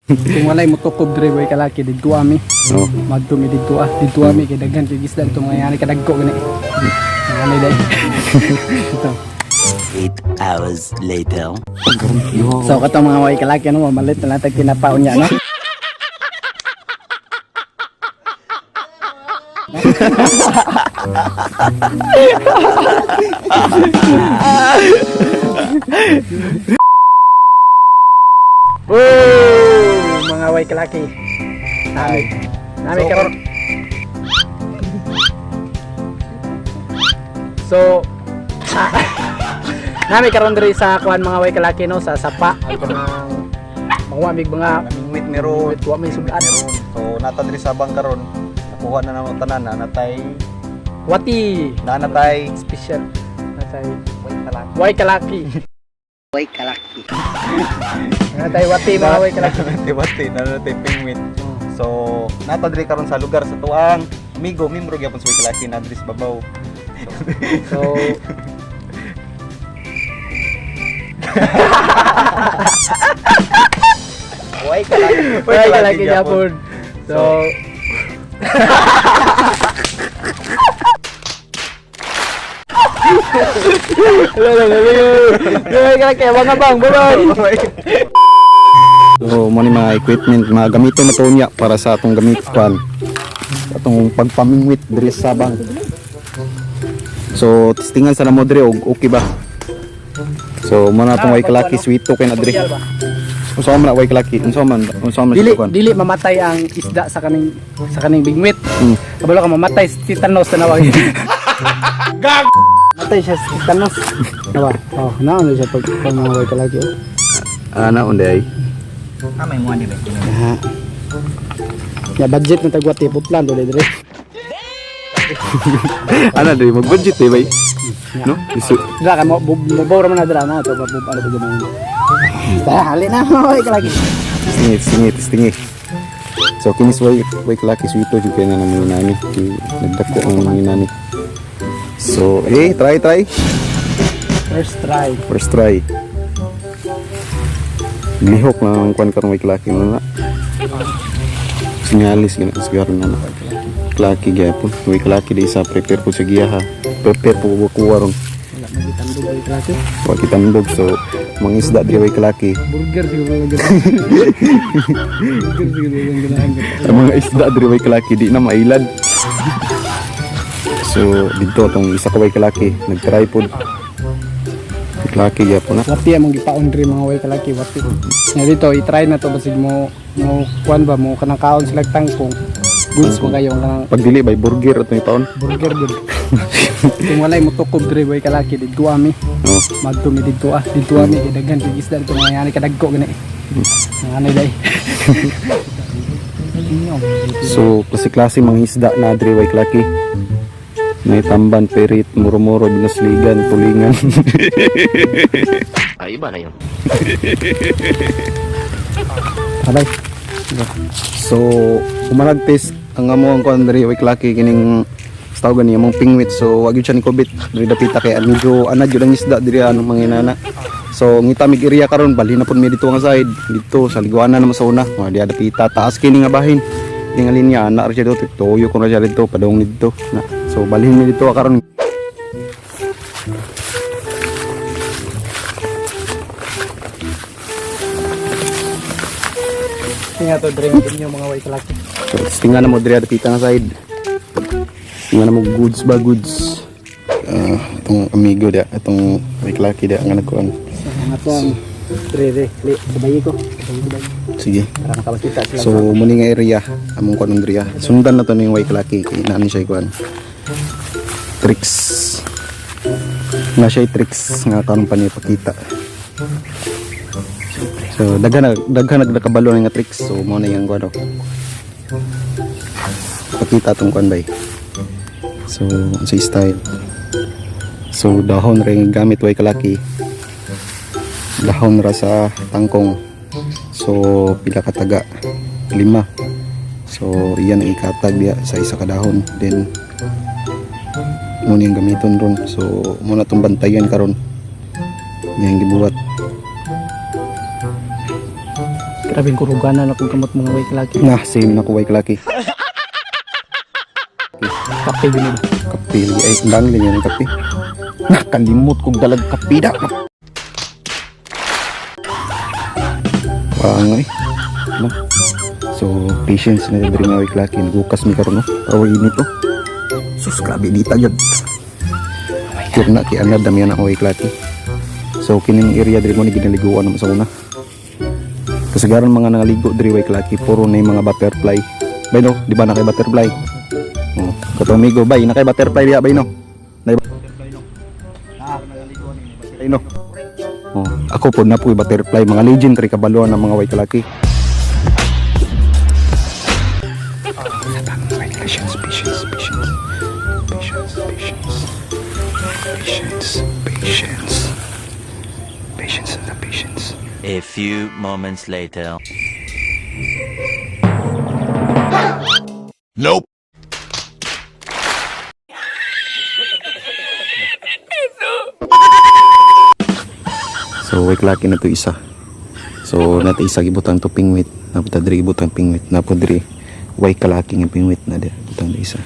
Kung walay motukob diri, way kalaki, didto ami. Oh. Madto mi didto ah. Didto ami kay daghan kay isda itong mga yani kadagko gani. Mga ani dai. Ito. 8 hours later. So katong mga way kalaki ano, mamalit na lang tag tinapaon niya, no? Oh, mga way kalaki. Nami. Nami So, karon. So, nami karon diri sa kuan, mga way kalaki, no, sa sapa. Kanang mga mig mga Namingwit meron. wa may sugat. Meron. So nata diri sa bang karon. Nakuha na namo tanan na natay Wati na natay special. Natay way kalaki. way kalaki. Way kalaki. Natay wati, mga way kalaki. Natay wati na natay pingwit. So nata diri karon sa lugar sa tuang amigo membro gyapon sa way kalaki na diri sa babaw. So Way kalaki. way kalaki gyapon. So Hello, hello, hello. Way kalaki, abang abang, bye-bye. So mo ni mga equipment mga gamiton na to niya para sa atong gamit kwan. Atong pagpamingwit diri sa bang. So testingan sa namo diri og okay ba? So mo na atong way kalaki sweet kay na diri. Unsa man na way kalaki? Unsa man? Unsa man Dili siya kwan? dili mamatay ang isda sa kaning bingwit. Kabalo ka mamatay si Thanos, tanawa. Gag. Matay siya si Thanos. Nawa. Oh, naon siya pag mga way kalaki. Oh. Ana unday ay. Ah. Ya budget na tagwati putlan dole dire. Ana diri mag-budget eh bay. No? Isu. Dira ka mo mo man na dira na to ba ano ba gamay. Tara, hali na way kalaki. Testingi, testingi, testingi. So kinis way way kalaki sweet jud kay na naman nani. Nagdako ang mga nani. So, eh, try try. First try. First try. Lihok na ang kwan karong way klaki mo na. Sinyalis gina siguro na na. Klaki gyapon. Way klaki di sa prepare po sa giya ha. Prepare po ko kuha ron. Wala man gitandog way kalaki. Wa kitandog so mga isda diri way klaki. Burger siguro lang ganahan. Burger siguro lang ganahan. Ang mga isda diri way klaki di na mailad. So dito tong isa ka way klaki nagtry pod. Klaki gyapon na. Wati among gipaon diri, mga way kalaki, wati. Nga dito i-try na to basig mo mo kuan ba mo kanang kaon sila tangkong. Goods mo kayo kanang Pag dili bay burger atong itaon. burger gud. Kung walay motukob diri, way kalaki, didto ami. Oh. Madto mi didto ah. Didto ami kay daghan kay isda dito mga yani kadagko gani. Mga ani dai. So, klase-klase mga isda na diri way klaki. May tamban, perit, murumuro, binasligan, tulingan. Ay, iba na yun. Abay. So, umanagtis ang amo ang kuan diri way klaki kining sa tawag gani among pingwit. So, wag yun siya ni kubit diri dapita kay medyo anad yun ang isda diri anong mga inana. So, ngita mig area karon balhin na pud mi dito nga side dito sa liguanan naman sa una. Mga diha dapita taas kini nga bahin. Kini nga linya ana ra siya dito tuyo ko na siya dito padung dito. Na. So, balhin mi dito karon. Nga to diri inyo, mga way kalaki. So, tingnan na mo diri dapita nga side. Tingnan na mo goods ba goods. Ah, itong amigo dia, itong may klaki dia nga nagkuan. Sa mga to ang diri diri li sabayi ko. Sabayi ko, bay. Sige. Para makapakita sila. So muni nga area among kuan area. Sundan na to ning way klaki kay naa ni siya kuan. Tricks. Na siya tricks nga karon pa niya pakita. So daghan na daghan na nakabalo na nga tricks. So mo na yang kuan. Oh. Pakita tong kuan bay. So sa style. So dahon ra yung gamit way kalaki. Dahon ra sa tangkong. So pila ka taga? Lima. So iyan ang ikatag diya sa isa ka dahon. Then muna yung gamiton ron. So muna itong bantayan karon. Yan gibuhat. Grabing kuruganan akong kamot, mga way kalaki. Nah, same na ko, way kalaki. Kape yun ba? Kape lagi ay lang ganyan ang kape. Nakalimot kog dalag kape da. Wala nga eh. No? So, patience na diri nga way kalaki. Nagukas mi karon no. Pero init oh. Sus, grabe dita gyud. Pure na kay anad dami na way kalaki. So, kining area diri mo ni ginaliguan naman sa una. Kasagaran mga nangaligo diri way kalaki puro na yung mga butterfly. Bay no, di ba na kay butterfly? Oh, kato amigo, bay na kay butterfly diya bay no. Nay bay no. Oh, ako po na po butterfly, mga legendary kabaluan ng mga way kalaki. Patience, patience, patience. Patience, patience. Patience, patience. Patience and the patience. A few moments later. Nope. So way klaki na to isa. So nato isa gibutang to pingwit, napunta diri gibutang pingwit, napo diri way kalaki nga pingwit na dia butang di isa.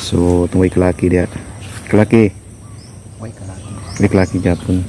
So itong way kalaki dia. Kalaki. Way kalaki. Way kalaki gyapon.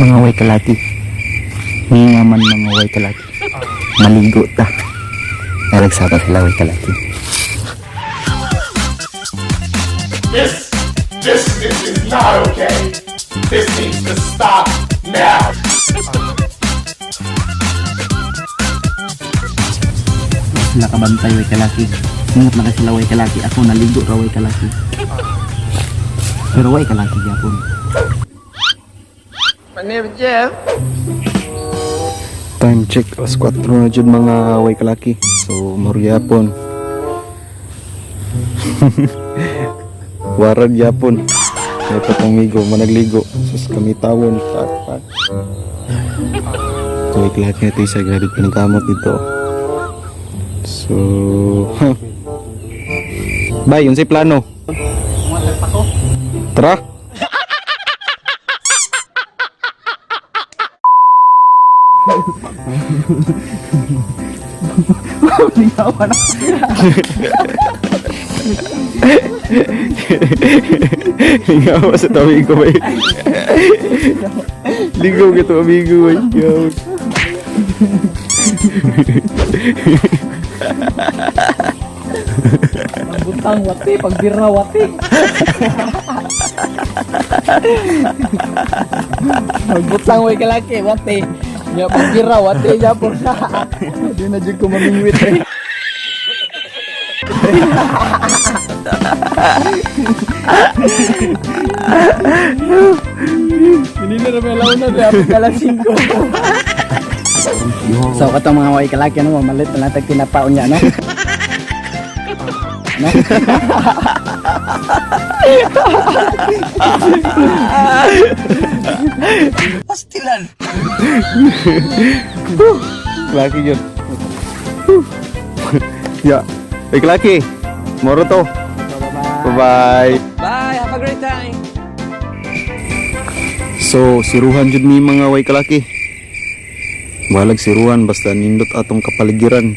Mga way kalaki. Nga man mga way kalaki. Maligo ta. Nalagsata sila way kalaki. This is not okay. This needs to stop now. Sila kabantay way kalaki. Ingat na sila way kalaki. Ako naligo ra way kalaki. Pero way kalaki gyapon. Time check alas 4 na jud mga way kalaki. So maryapon. Warag yapon. May patong migo, managligo. Sus kami tawon. Pak, pak. So way kalaki na ito isa. Grabe pinagkamot dito. So, huh. Bay, yun si plano. Tara. Lingaw sa tabi ko bay. Ligaw ka to amigo bay. Yo. Butang wati, pagbira wati. Pagbutang way kalaki, wati. Nya pagbira wati gyapon. Di na jud ko mamingwit eh. Hindi na may launa di abot alas 5. So katong mga way kalaki ano, mamalit na lang tag tinapaon niya no. No? Laki yun. Ya. Ay laki. Moro to. Bye-bye. Bye, have a great time. So, siruhan jud mi mga way kalaki. Walag siruhan basta nindot atong kapaligiran.